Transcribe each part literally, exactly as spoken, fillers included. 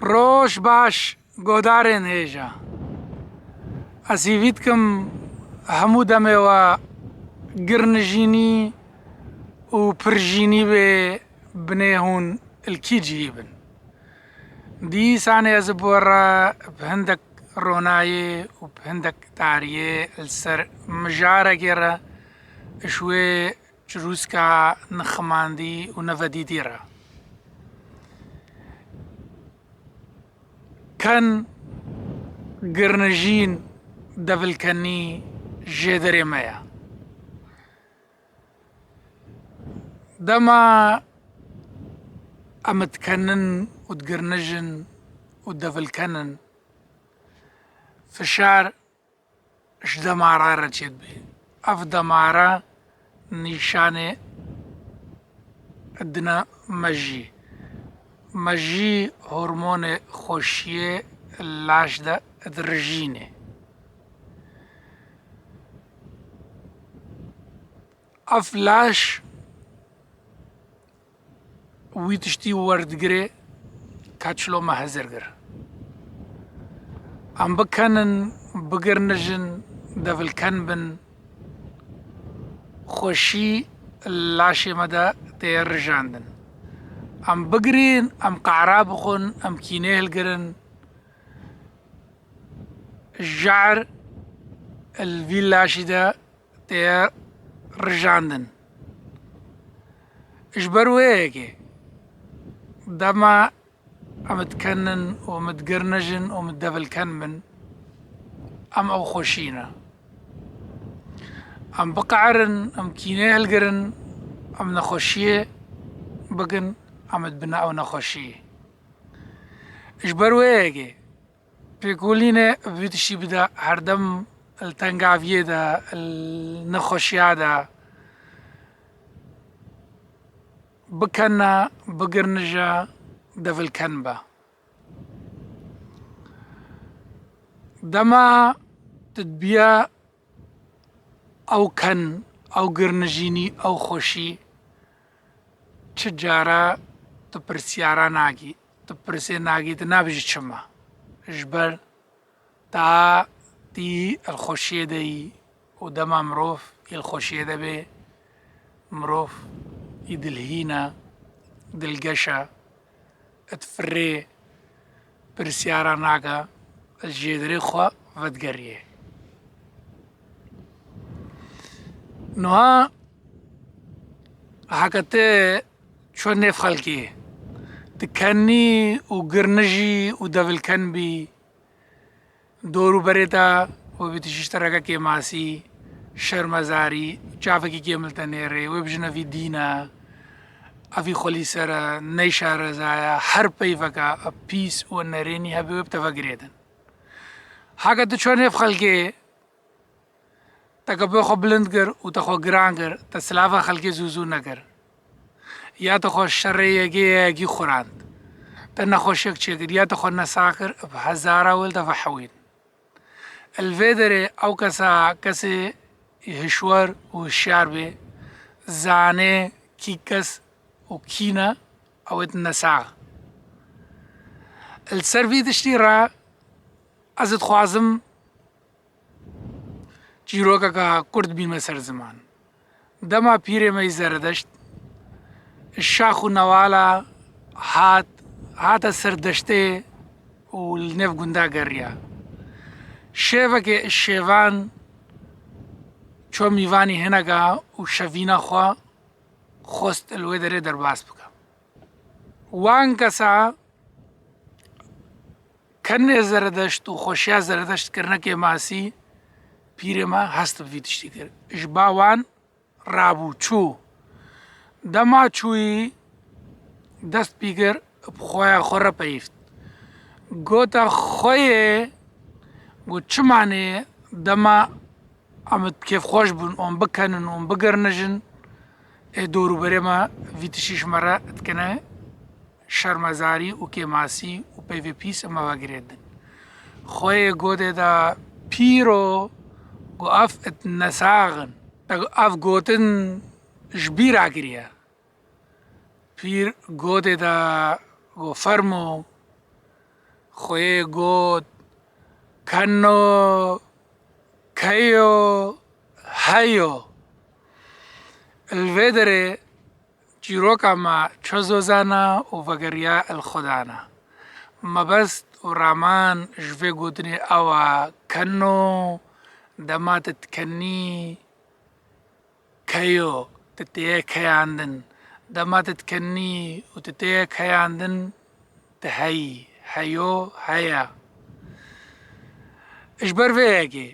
Roj baş, godarên hêja. Ez hîvî dikim hemû demê we girnijînî û pirjînî bê binê hûn li kî cihî bin. Dîsanê ez bi we re bi hindek ronayê û bi hindek tariyê li ser mijarekê re ji wê çirûska neximandî û nevedîtî re. Ken, girnijîn, devilkenî jêderê me ye. Dema em dikenin û digirnijin û devilkenin, fişar ji demara re çêdibe. Ev demara nîşanê dine mejî. Mejî hormonê xweşiyê laş de dirijîne. Ev laş wî tiştî werdigirê ka çilo me hezir kir. Em bikenin, bigirnijin, devilken bin, xweşî laşê me de tê rijandin. Em bigirîn, em qehra bixwin, em kînê hilgirin, jar li vî laşî de tê rijandin. Ji ber wê yekê dema em dikenin û em digirnijin û em devilken bin, em ew xweşî ne. Em biqerin, em kînê hilgirin, em nexweşiyê bikin, em dibine ew nexweşiyê. Ji ber wê yekê pêkolînê bi vî tiştî bide, herdem li tengaviyê de, li nexweşiya de, bikene, bigirnije, devilken be. Dema tu dibiya ew ken, ew girnijînî, ew xweşî, çi cara tu pirsyara nagî, tu pirsê nagî, tu nabêjî çima. Ji ber ta tî li xweşiyê de yî û dema mirov yê li xweşiyê de bê, mirov yî dilhîn e, dilgeş e, difirê, pirsyara nake, li jêderê xwe vedigeriye. Niha heke tu ço nêv xelkê, dikenî û girnijî û devilken bî, dor û berê te wê bî tişî ji te re kêmasî, şermezarî, çavekî kêm li te nêrê, wê bijin evî dîn e, evî xwelîser e, neyşareza ye, her peyveke pîs û nerênî hebe wê bi te ve girêdin. Heke tu ço nêv xelkê, te kepê xwe bilind kir û te xwe giran kir, te silava xelkê zû zû nekir. Ya te xwe şerê yekê ya yekî xurand. Te nexweşiyek çêkir, ya te xwe nesax kir, bi hezara wê li te vehewîn. Li vê derê ew kesa kesê hişwer û hişyar bê, zanê kî kes û kî ne, ew ê nesax. Li ser vî tiştî re ez dixwazim çîrokeka kurt bînme ser ziman. Dema pîrê me yî Zeredeşt, şax û newala hat, hate ser deştê û li nêv gunda geriya. Şêvekê şêvan ço mîvanî hineka û şevîna xwe xwest li wê derê derbas bike. Wan kesa kenê Zeredeşt û xweşiya Zeredeşt kirine kêmasî, pîrê me hest bi vî tiştî kir. Ji ba wan rabû, çû. Dema çûyî dest pî kir, bi xweya xwe re peyivt. Gote xweyê, got, çimanê dema em kêfxweş bûn, em bikenin, em bigirnijin, ê dor û berê me vî tişî ji me re dikine şermezarî û kêmasî û peyvê pîs, em me vegirêdin. Xweyê godê de pîro got, ev nesax in. Te got, ev gotin ji bîra kiriye. Pîr godê de got, fermo, Xweyê got, keno, keyo, heyo. Li vê derê çîroka me ço zozana û vegeriya li xwe dana. Mebest û raman ji vê gotinê ew e, keno, dema tu dikenî, keyo, tu têye keyandin. Dema tu dikenî û tu têye keyandin, tu heyî, heyo, heye. Ji ber vê yekê,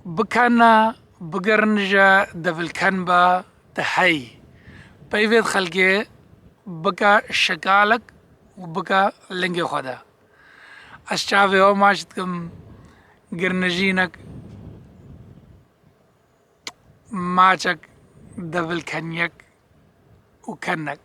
bikena, bigirnije, devilken be, tu heyî. Peyvê di xelkê bike şekalek û bike lingê xwe de. Ez çavê we maç dikim, girnijînek, maçek, devilkeniyek û kenek.